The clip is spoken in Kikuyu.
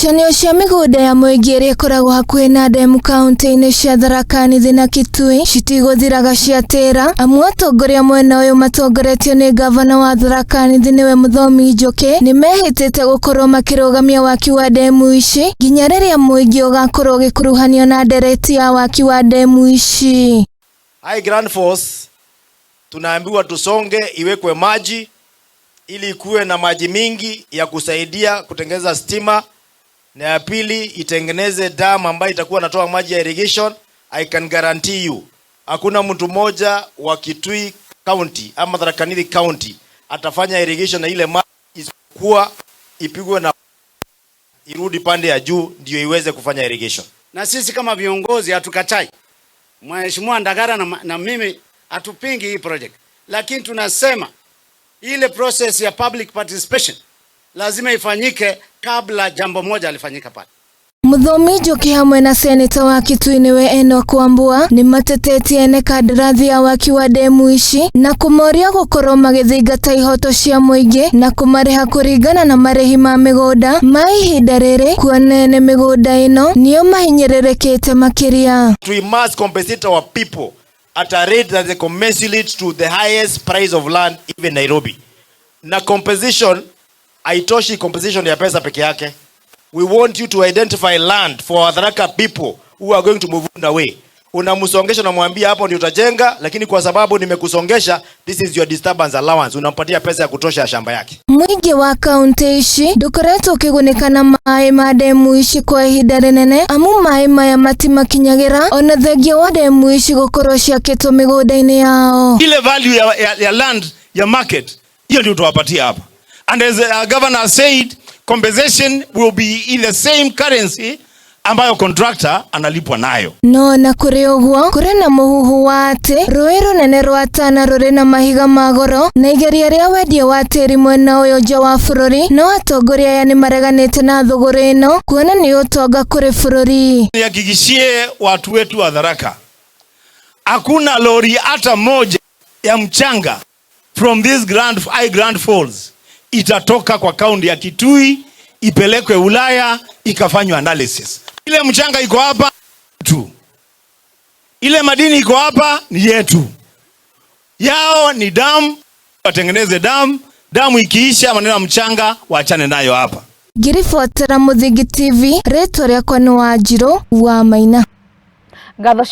Ngucanio cia mĩgũnda ya mũingĩ ĩrĩa ĩkoragwo hakuhĩ na ndemu kaunti-inĩ cia Tharaka Nithi na Kitui citigũthiraga ciatĩra, amu atongoria mwena ũyũ matongoretio nĩ ngavana wa Tharaka Nithi nĩwe Mũthomi Njũkĩ nĩmehĩtĩte gũkorwo makĩrũgamia waki wa ndemu ici nginya rĩrĩa mũingĩ ũgakorwo ũgĩkuruhanio na ndereti ya waki wa ndemu ici. High Grand Force tunaambiwa tusonge iwekwe maji ili ikuwe na maji mingi ya kusaidia kutengeneza stima, na ya pili itengeneze dam ambayo itakuwa natoa maji ya irrigation. I can guarantee you hakuna mtu mmoja wa Kitui County ama Tharaka Nithi County atafanya irrigation na ile maji isipokuwa ipigwe na irudi pande ya juu ndio iweze kufanya irrigation. Na sisi kama viongozi hatukatai. Mheshimiwa Ndagara na mimi hatupingi hii project, lakini tunasema ile process ya public participation lazima ifanyike kabla jambo moja alifanyika pale. Mũthomi Njũkĩ hamwe na seneta wa Kitui nĩwe Enock Wambua nĩmatetetie ene kandarathi ya waki wa ndemu ici na kũmoria gũkorwo magĩthingata ihoto cia mũingĩ na kũmarĩha kũringana na marĩhi ma mĩgũnda ma ihinda rĩrĩ, kuona ene mĩgũnda ĩno nĩo mahinyĩrĩrĩkĩte makĩria. We must compensate our people at a rate that is commensurate to the highest price of land, even Nairobi. Na compensation haitoshi, compensation ya pesa peke yake. We want you to identify land for our Tharaka people who are going to move away. Unamsongesha, unamwambia hapo ndio utajenga, lakini kwa sababu nimekusongesha, this is your disturbance allowance. Unampatia pesa ya kutosha ya shamba yake. Mũingĩ wa kaunti ici ndũkoretwo ũkĩgunĩka na maĩ ma ndemu ici kwa ihinda rĩnene, amu maĩ maya matimakinyagĩra ona thengia wa ndemu ici gũkorwo ciakĩtwo mĩgũnda-inĩ yao. Ile value ya land ya market, hiyo ndio tuwapatia hapa. And as our governor said, compensation will be in the same currency ambayo contractor analipwa nayo. No na kũrĩ ũguo, kũrĩ na mũhuhu wa atĩ rũĩ rũnene rwa Tana rũrĩ na mahiga ma goro na igeria rĩa wendia wa tĩri mwena ũyũ nja wa bũrũri, no atongoria aya nĩmareganĩte na thũgũrĩ ĩno kuona nĩ ũtonga kũrĩ bũrũri. Nihakikishie watu wetu wa Tharaka, hakuna lori hata moja ya mchanga from this High Grand Falls itatoka kwa kaunti ya Kitui ipelekwe Ulaya ikafanywa analysis. Ile mchanga iko hapa tu, ile madini iko hapa ni yetu, yao ni damu, watengeneze damu. Damu ikiisha, maneno ya mchanga waachane nayo hapa. Ngĩribotera Mũthingi TV, rĩtwa rĩakwa nĩ Wanjirũ wa Maina. Ngatho.